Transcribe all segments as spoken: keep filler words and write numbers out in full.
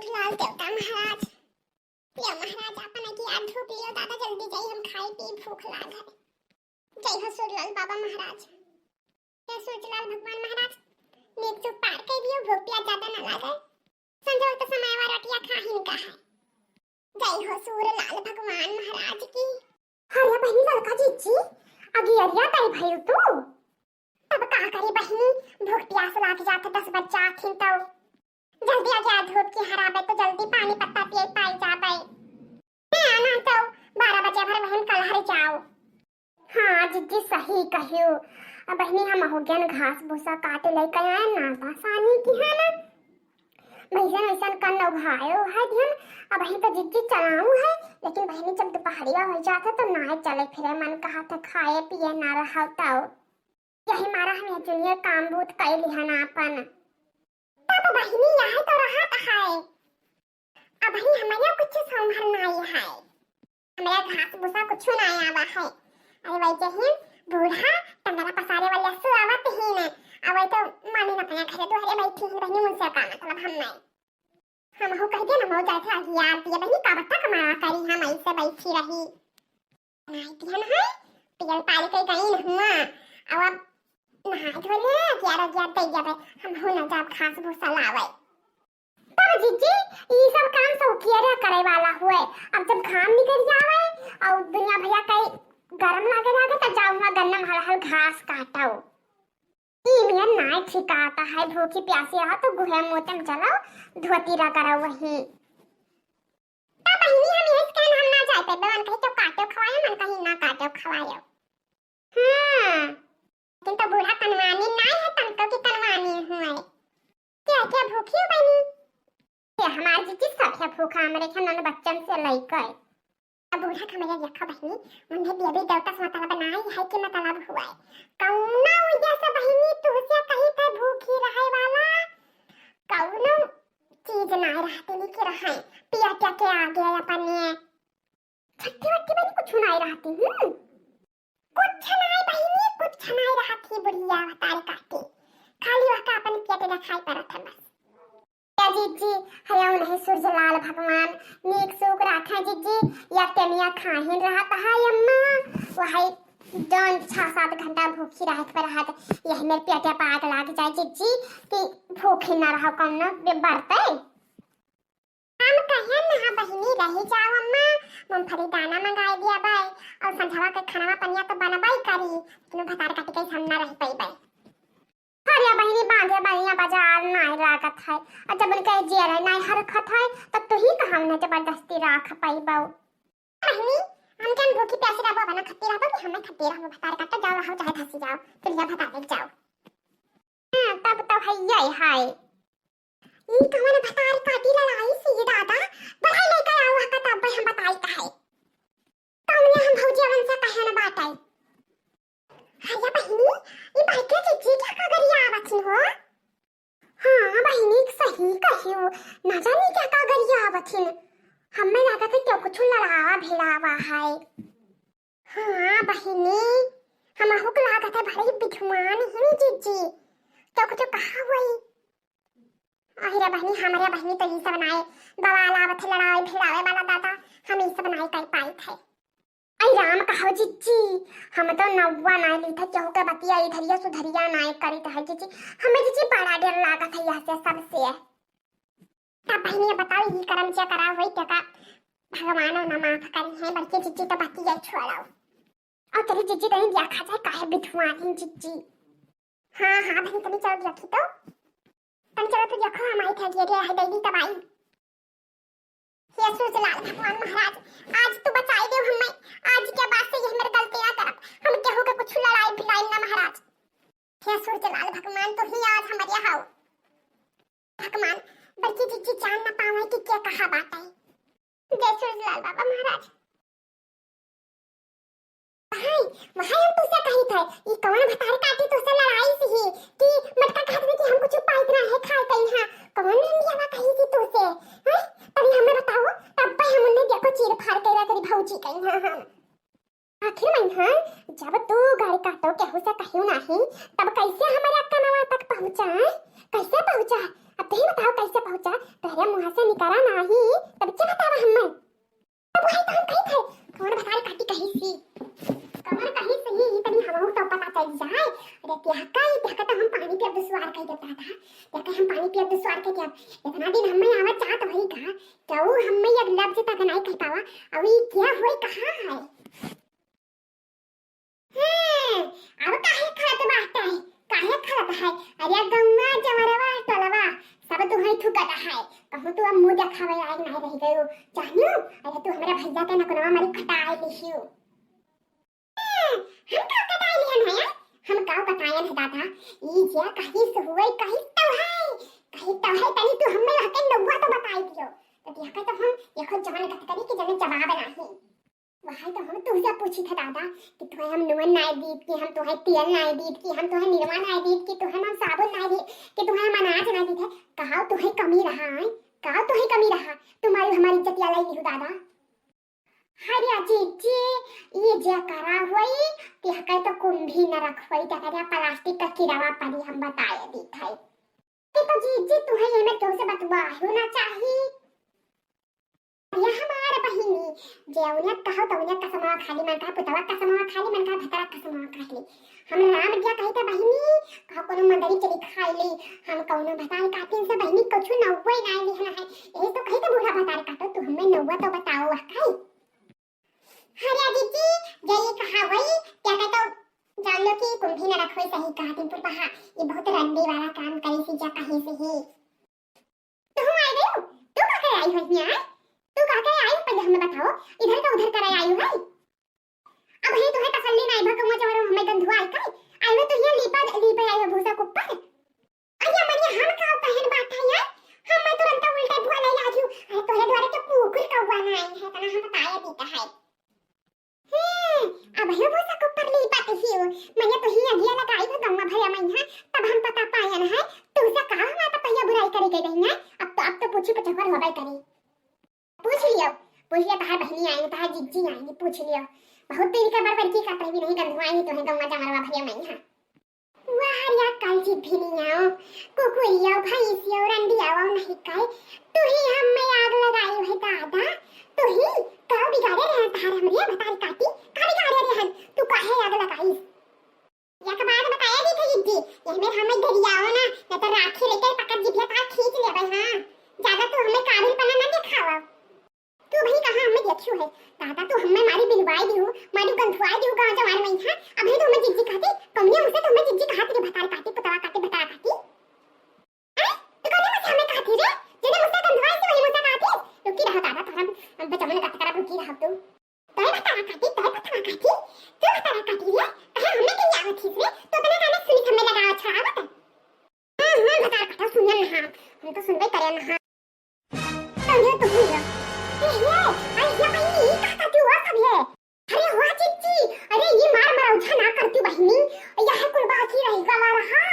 लाल देवता महाराज, पिया महाराज, आपन अगियार धूप लियो दादा, जल्दी जाई, हम खाई पी, भूख लाग है। जय हो सूर्यलाल बाबा महाराज। हे सूर्यलाल भगवान महाराज, नीक चुप पार कर दियो, भूख पिया ज्यादा ना लागे। संझा होत समय आवा रोटिया खाहिन का है। जय हो सूर्यलाल भगवान महाराज की। अरे बहिनी ललका जिज्जी, अगियरिया तई भइल तू। तब का करी बहिनी, भूख प्यास लाग जात, दस बज जात हिन तौ। जल्दी अगियार धूप की हराबे तो जल्दी पानी पत्ता पिए पाई जाबे। ना, ना तौ बारह बजे भर वहन कलहर जाओ। हाँ जिज्जी सही कहियो। अब बहिनी हम हो गयन घास भूसा काटे लेके आए ना, बसानी की है ना। भैया ऐसन कन उघायो है ध्यान। अब ही तो जिज्जी चलाऊ है, लेकिन बहिनी जब दुपहरिया हो जात है तो ना चले फिरे मन कहत है, खाए पिए ना रहत तौ। यही मारा हम ये दुनिया काम बूत कई लिहन आपन। तब बहिनी यही तो रहत है। अब ही हमारे कुछ संभर नाई है। हमारे घास भूसा कुछ ना आवा है। अरे वही जहिन बूढ़ा टंगरा पसारे वाले सु आवत ही न। अब वही तो मानी न अपने घरे दुआरे बैठी ही बहिनी, उनसे का मतलब हम नहीं। हम हो कह दिया ना, मौज आए थे अगियार दिए बहिनी, कब तक मना करी हम ऐसे बैठी रही। नहीं दिहन है, पियल पाल के गई न हुआ। अब, अब नहाए धोए ले, अगियार अगियार दे जाबे, हम हो न जाब घास भूसा लावे। तब जिज्जी, ई सब काम सब किया रे करे वाला हुए। अब जब घाम निकल जावे और दुनिया भैया कई गरम लागे लागे, तब जाऊंगा गन्ना में हल हल घास काटो। ई मियन नाय ठिकाता है, भूखी प्यासी रहा तो गुहे मोतम चलो, धोती रगड़ा वही। तब बहिनी हम यही कहन हम ना जाए पे, मन कही तो काटो खवायो, मन कही ना काटो खवायो। हाँ, लेकिन तो बूढ़ा कनवानी नाय है, तनको की कनवानी हुए। क्या, क्या भूखी हो बहिनी? ये हमार जिज्जी सब है भूखा, हमरे के नन बच्चन से लइके। अब बूढ़ा के हमरे देखो बहिनी, उन्हें देवी देवता से मतलब नाई है कि मतलब हुआ है। कौनो वजह से बहिनी तुहसे कहीं पे भूखी रहे वाला कौनो चीज ना रहती, नहीं के रहे। पिया क्या के आगे अपन ये छट्टी वट्टी बनी कुछ ना रहती। हम्म। कुछ नाई बहिनी, कुछ नाई रहत ही बुढ़िया अवतार काटे। खाली वह का अपन पेट देखाई पड़त है बस। या जिज्जी, हया उन्हें सूरज लाल भगवान नीक सूख राखे जिज्जी। या टेमिया खाहिन रहत है अम्मा, वही जौन छह सात घंटा भूखी रहत पर रहत, यही मेरे पेटे पाग लाग जाए जिज्जी कि भूखी ना रहो कौनो बे-, बरते। हम कहेन ना बहिनी, रही जाओ अम्मा, मूंगफली दाना मंगाए दिया बाय, और संझवा के खाना पनिया तो बनबाई करी, लेकिन भतार काटी के हम ना रह पइबे। अरे बहिनी, बांधे बनिया बाजार नाय लागत है, और जब उनके जेरे नाय हरखत है, तब तू ही कहाँ उन्हें जबरदस्ती राख पइबो। बहिनी, हम क्या भूखी प्यासी रहबो, बना खत्ती रहबो कि हमें खत्ती रहबो, भतार काटो जाओ, रहो चाहे धसी जाओ, चुलिया भतार जाओ। हाँ, तब तो है ये है। ई कौन भतार काटी लड़ाई से ये दादा, बढ़ाई लेके आओ हका तब हम बताई का है। कौनिया हम भौजी अवन से कहे न बाटे। हरिया बहिनी, ई बाइके जिज्जी क्या का गरिया आवत ही हो? हाँ बहिनी, सही कहियो, ना जानी क्या का गरिया आवत ही। हमें लागत है क्यों कुछ लड़ावा भिड़ावा है। हाँ बहिनी, हमहू के लागत है बड़ी बिधुआन ही जिज्जी। तो कुछ कहा हुई? अहि रे बहिनी, हमरे बहिनी तो ई सब नाय बवाल आवत है, लड़ाई भिड़ावे वाला दादा, हम ई सब नाय कर पाइत है। आई राम कहो जिज्जी, हम तो नौवा नाय ली था, केहू के बतिया इधरिया सुधरिया नाय करित है जिज्जी। हमें जिज्जी बड़ा डर लागत है यहाँ से सबसे। तब बहिनी बताओ, ई करम जे करा होई तेका भगवानो न माफ करी है, बड़की जिज्जी तो बतिया छोड़ो। और तेरी जिज्जी तनी दिया खा जाए, काहे बिधुआन ही जिज्जी। हाँ, हाँ, बहिनी तनी चलो देखी तो। तनी चलो तो देखो, हम आई थे, ये रे, है दैवी तब आई। हे सूरज लाल भगवान महाराज, आज तू बचाई दे हमें, आज के बाद से ये मेरे गलती ना करब, हम केहू के कुछ लड़ाई भिड़ाई ना महाराज। हे सूरज लाल भगवान, तू ही आज हमारे हाउ। भगवान, बड़की जिज्जी जान ना पावे कि क्या कहा बात है। जय सूरज लाल बाबा महाराज। भाई, वहाँ हम तुझसे कही थे, ई कौन भतार काटी तुझसे लड़ाई से ही कि मटका खात में कि हम कुछ पाइत ना है खाए कहीं हाँ, कौन रंगियावा कही थी तुझसे, हैं? तभी हमें बताओ, तब पे हम उन्हें देखो चीर फाड़ के तेरी भौजी कहीं हाँ हम। आखिर में हाँ, जब तू गाड़ी काटो केहू से कहियो नहीं, तब कैसे हमारे कनवा तक पहुँचा, हैं? कैसे पहुँचा? अब तुही बताओ कैसे पहुँचा, तोहरे मुँह से निकरा नाही, तब के बतावा हम्मे? अब वही तो हम कही थे, कौन भतार काटी कही सी, कौन कही सी, ई तनी हमहू तो पता चल जाए। अरे तिहका, ई तिहका तो हम पानी पियब दुश्वार कह देता था, तिहका हम पानी पियब दुश्वार कह देब। इतना दिन हम्मे आवत जात वही का, केहू हम्मे एक लफ्ज तक नहीं कह पावा, अब ई क्या होई कहाँ है? हैं, अब काहे खलत बाटे? काहे खलत है? अरे गौवा, जवरवा, टोलवा, सब तुहई थुकत है। कहूँ तू अब मुँह देखावे लायक नहीं रह गयो। जानियो, अरे तू हमरा भैया के नकुनवा मारी कटाए लिहियो। हैं, हम का कटाए लिहन है? हम का बतायन है दादा? ई जे कहीं से हुए, कहीं तो है, कहीं तो है, तनी तू हमें वहाँ के नौवा तो बताई दियो। तो देखा तो हम, देखो जान गत करी कि जने जवाब नहीं। वही तो हम तुहसे पूछी थे दादा कि तुहे हम नून नाय दीत, कि हम तुहे तेल नाय दीत, कि हम तुहे निरमा नाय दीत, कि तुहे हम साबुन नाय दीत, कि तुहे हम अनाज नाय दीत है। कहाँ तुहे कमी रहा है? कहाँ तुहे कमी रहा? तुम्हारी हमारी इज्जत या लाई लिहू दादा। हरिया जीजी, ये जे करा होई, तिहका तो कुंभी न रख होई, तिहका प्लास्टिक का किरावा पड़ी हम बताए दीत है। कि तो जीजी तुहे ये में तुहसे बतुआ हो ना चाही। या हमार बहिनी, जे उन्हें कहो तो उन्हें कसमवा खाली मन का पुतवा कसमवा खाली मन का भतरा कसमवा खाली। हम राम क्या कही था बहिनी, कहो कोनो मंदरी चली खाई ली, हम कौनो भतार काटिन से बहिनी कुछ नौवे ना लिहन है। यही तो कही था बूढ़ा भतार काटो, तू हमें नौवा तो बताओ वह काई। हरिया जीजी, जे ये कहा वही, क्या कहता, जान लो कि कुंभी न रखो सही कहा तीन पुरपहा, ये बहुत रंडी वाला काम करी सी जा कहीं से ही। तू आ गयो? तू का करे आई हो यहाँ? तू का करे आई, पहले हमें बताओ, इधर का उधर करे आई हो? अब ही तुहे तसल्ली नाई भा, कौआ जवरो हमें गंधुआ आई का? आई हो तो ये लीपा, लीपा आई हो भूसा कुप्पा। अरे मने हम का कहन बात है यार? हम तुरंत उल्टे बोले लाजू। अरे तोहे द्वारे तो कुकुर कौआ ना आई है, तना हम बताए दीता है। हम्म, अब हे भूसा कुप्पर लीपत हियो। मने तो ही अगिया लगाई हो गौवा भरिया मइहाँ, तब हम पता पायन है। तुहसे का हम आता पहिया बुराई करे के रही है? अब तो, अब तो पूछी पचहर होबे करी। पूछ लियो, पूछ लियो, तहार बहिनी आई, तहार जिज्जी आई, पूछ लियो। बहुत दिन के बड़ बड़की का तही नहीं गंधुआई नहीं तोहे गौवा जंगलवा भरिया मइहाँ। वाह रे, कल जी भिनिया, कुकुरिया, भैंसिया, रंडिया, वो नहीं कहे, तू ही हम में आग लगाई है दादा, तू ही का बिगाड़े रहे हैं तार हमरे भतार काटी, का बिगाड़े रहे हैं, तू काहे आग लगाई? या का बात बताया दी थे जिज्जी, ये में हमें गरियाओ ना, न तो राखी लेकर पकड़ जिभिया तार खींच लेबै, हाँ, ज्यादा तू हमें काबिल पना ना दिखावा। तू भाई कहाँ हमें देखियो है? दादा तू हमें मारी बिलवाई दिहु, मारी गंधुआई दिहु गाँव जवार मइहाँ। अभी तो हमें जिज्जी कहती, कौने मुँह से तो हमें जिज्जी कहती रे भतार काटी, पुतवा काटी, भतार काटी। अरे, तू कौने मुँह से हमें कहती रे? जेने मुँह से गंधुआई से वही मुँह से कहती। रुकी रहा दादा, तोहरा हम बचवन का तकरा रुकी रहा तू। तोहे भतार काटी, तोहे भतार काटी, तू भतार काटी रे, कहे हमें कहीं आवत हिस रे, तू अपने काने सुनी हमें लगावा छोड़ावत। हाँ, हाँ, भतार काटा सुनल ना, हम तो सुनबे करे ना। अरे तो भैया, ए, ये, अरे ये बहिनी, ई का करती हुआ सब ये? अरे हुआ चिच्ची, अरे ये मार मरौछा ना करती बहिनी, यह कुल बाकी रही गवा रहा।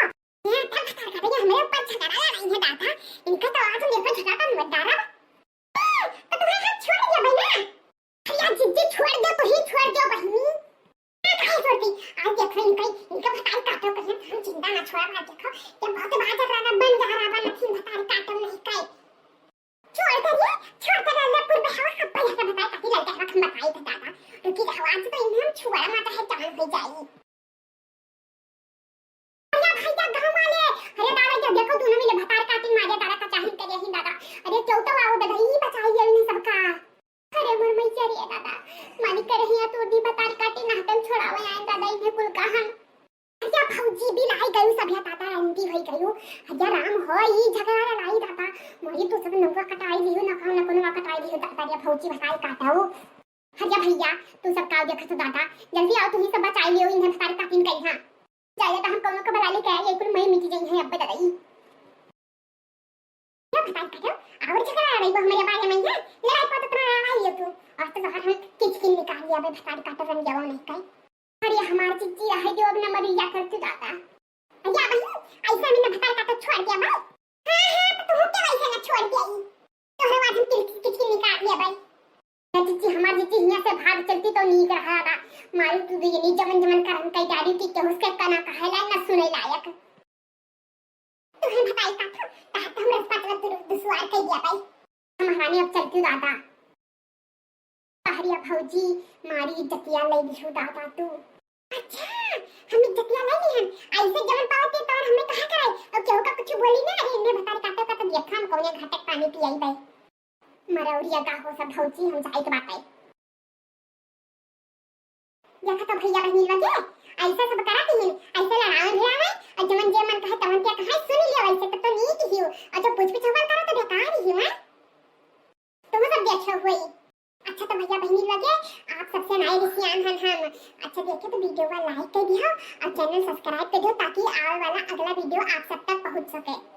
ये तब खतर खतर ये हमारे ऊपर झगड़ा लड़ाई है दादा, इनका तो आज मेरे को झगड़ा का मत डारा। तो तुम्हारा हाथ छोड़ दिया बहना। अरे यार जिज्जी छोड़ दो, तू ही छोड़ दो बहिनी। काहे छोड़ती? आज देखो इनका, इनका भतार काटो कहीं हम जिंदा ना छोड़ा, आज देखो, ये बहुत बात कर रहा बन जा रहा बन थी भतार काटो नहीं काई। छोड़ दे रे, छोड़ दे रे, लपुर बहावा सब पर लगा भतार काटी लगा रख बताई तो दादा। रुकी रहो, आज तो इन्हें हम छुआ माता है जान हो जाई। अरे भैया गाँव वाले, अरे दादा ये देखो दोनों मिले भतार काटी मारे दादा का चाही करे ही दादा। अरे क्यों तो आओ दादा, ई बचाई ये इन्हें सबका। अरे मोर मैया रे दादा, मालिक करे हिया तोर दी भतार काटी नाहतन छोड़ावे आए दादा इन्हें कुल कहान। अरे भौजी भी लाई गयू सब या दादा रंडी होई गयू। अरे राम हो ई झगड़ा लाई दादा, मोरी तू सब नौवा कटाई लियो ना खाओ ना कोनो कटाई लियो दादा रे भौजी भतार काटाऊ। अरे भैया तू सब काव देखत हो दादा, जल्दी आओ तू ही सब बचाई लियो इन्हें भतार काटिन कहीं हाँ। जाए तो हम कोनो को बुला लेके आए, ये कुल मई मिटी गई है अब दादा ई। क्या भतार काटो? और झगड़ा आ रही वो हमारे बारे में है? लड़ाई पात इतना आ रही हो तू। और तो बाहर हम किचकिन निकाल लिया बे भतार काटो रंग जाओ नहीं कहीं। अरे हमार चिच्ची रहे जो अब न मरी या कर तू दादा। या भाई, ऐसा मैंने भतार काटो छोड़ दिया भाई। हाँ, हाँ, तो तू क्या वैसे ना छोड़ दिया ई? तोहरे बाद हम किचकिन निकाल लिया भाई। ए जिज्जी, हमार जिज्जी हियां से भाग चलती तो नीक रहा बा। मारू तू दीनी जवन जवन करम कई डारी की केहू से कना कहे ला न सुने लायक। तू हम बताई का था, कहा तो हमरा सुआर कइ दिया भाई। हम हरानी अब चलती दादा। पहरिया भौजी, मारी इज्जतिया ले लिहू दादा तू। अच्छा, हम इज्जतिया ले लिहन? ऐसे जवन पावत के तवन हमें कहा कराई? और केहू का कुछ बोली ना, अरे इन्हें भतारी काटे का तो देखा हम कौने घाटे पानी पियाई बाई। मरौरिया का हो सब भौजी, हम जाए के बात है। देखा तो भैया बहनी लगे, ऐसा सब करा दिहिन, ऐसे लड़ावे भिड़ावे, और जवन जे मन कहे तवन के कहे सुन लियो, ऐसे तो, तो नीक ही हो। और जो पूछ पूछावल करा तो बेकार ही हो, हैं? तुम सब देखे हुए। अच्छा तो भैया बहनी लगे, आप सबसे नए रिसियान हन हम। अच्छा देखे तो वीडियो का लाइक कर दिया और चैनल सब्सक्राइब कर दियो, ताकि आवे वाला अगला वीडियो आप सब तक पहुंच सके।